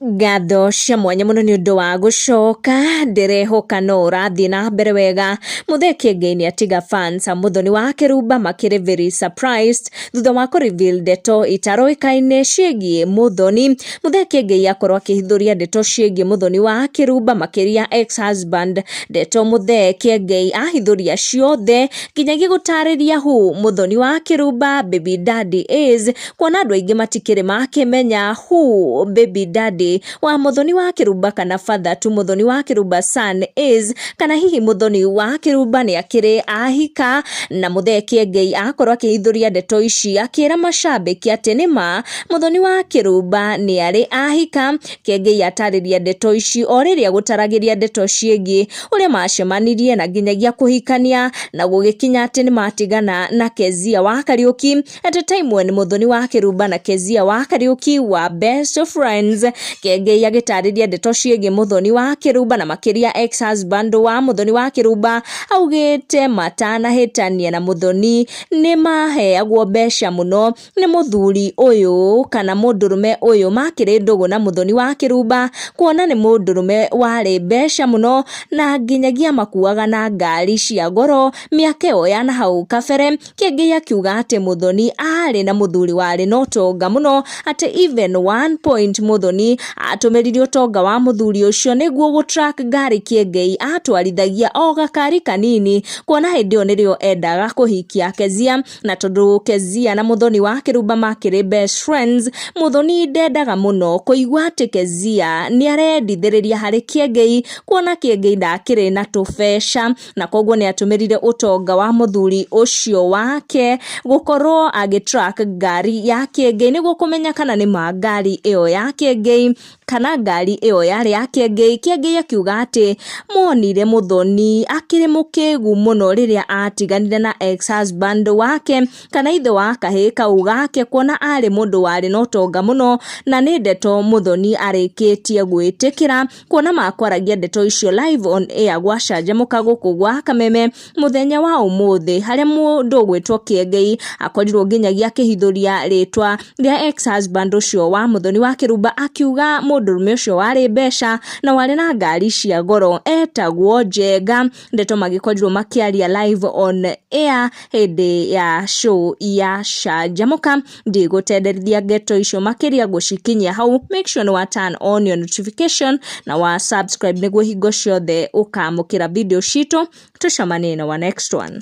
Ngatho cia mwanya mũno nĩ ũndũ wa gũcoka, ndĩrehoka no ũrathiĩ na mbere wega. Mũthee Kĩengei nĩ atiga fans a Mũthoni wa Kĩrumba makĩrĩ very surprised thutha wa kũ reveal ndeto itaroĩkaine ciĩgiĩ Mũthoni. Mũthee Kĩengei akorwo akĩhithũria ndeto ciĩgiĩ Mũthoni wa Kĩrumba makĩria ex husband. Ndeto Mũthee Kĩengei ahithũria ciothe nginyagia gũtarĩria who Mũthoni wa Kĩrumba baby daddy is, kuona andũ aingĩ matikĩrĩ makĩmenya who baby daddy wa Mũthoni wa Kĩrumba kana father to Mũthoni wa Kĩrumba son is, kana hihi Mũthoni wa Kĩrumba nĩ akĩrĩ ahika. Na Mũthee Kĩengei akorwo akĩhithũria ndeto ici akĩra macambĩki atĩ nĩma Mũthoni wa Kĩrumba nĩ arĩ ahika. Kĩengei atarĩria ndeto ici o rĩrĩa gũtaragĩria ndeto ciĩgiĩ ũrĩa macemanirie na nginyagia kũhikania na gũgĩkinya atĩ nĩ matigana na Kezia wa Kariũki, at a time when Muthoni wa Kĩrumba na Kezia wa Kariũki wa best friends. Kĩengei agĩtarĩria ndeto ciĩgiĩ Muthoni wa Kĩrumba na makĩria ex husband wa Muthoni wa Kĩrumba, augĩte matanahĩtania na Muthoni nĩ maheagwo mbeca mũno nĩ mũthuri ũyũ kana mũndũrũme ũyũ makĩrĩ ndũgũ na Muthoni wa Kĩrumba, kuona nĩ mũndũrũme warĩ mbeca mũno na nginyagia makuaga na ngari cia goro mĩaka ĩyo ya nahau kabere. Kĩengei akiuga atĩ Muthoni arĩ na mũthuri warĩ na ũtonga mũno, atĩ even one point Muthoni atũmĩrire ũtonga wa mũthuri ũcio nĩguo gũ track ngari. Kĩengei atwarithagia o gakari kanini, kuona hĩndĩ ĩyo nĩrĩo endaga kũhikia Kezia, na tondũ Kezia na Muthoni wa Kĩrumba makĩrĩ best friends, Muthoni ndendaga mũno kũigua atĩ Kezia nĩ arendithĩrĩria harĩ Kĩengei, kuona Kĩengei ndakĩrĩ na tũbeca, na koguo nĩ atũmĩrire ũtonga wa mũthuri ũcio wake gũkorwo agĩ track ngari ya Kĩengei nĩguo kũmenya kana nĩ ma ngari ĩyo ya Kĩengei kana ngari ĩyo yarĩ ya Kĩengei. Kĩengei akiuga atĩ monire Muthoni akĩrĩ mũkĩgu mũno rĩrĩa atiganire na ex husband wake kana ithe wa kahĩĩ kau gake, kuona arĩ mũndũ warĩ na ũtonga mũno, na nĩ ndeto Muthoni arĩkĩtie gwĩtĩkĩra, kuona makwaragia ndeto icio live on air gwa Canjamũka gũkũ gwa Kameme mũthenya wa ũmũthĩ, harĩa mũndũ ũgwĩtwo Kĩengei akorirwo nginyagia akĩhithũria rĩtwa rĩa ex husband ũcio wa Muthoni wa Kĩrumba, akiuga mũndũrũme ũcio warĩ mbeca na warĩ na ngari cia goro etagwo Njenga. Ndeto magĩkorirwo makĩaria live on air hĩndĩ ya show ya Canjamũka. Ndigũtenderithia ndeto icio makĩria, gũcikinyia hau. Make sure nĩ wa turn on your notification na wa subscribe nĩguo hingo ciothe ũkamũkĩra video citũ. Tũcemanie na wa next one.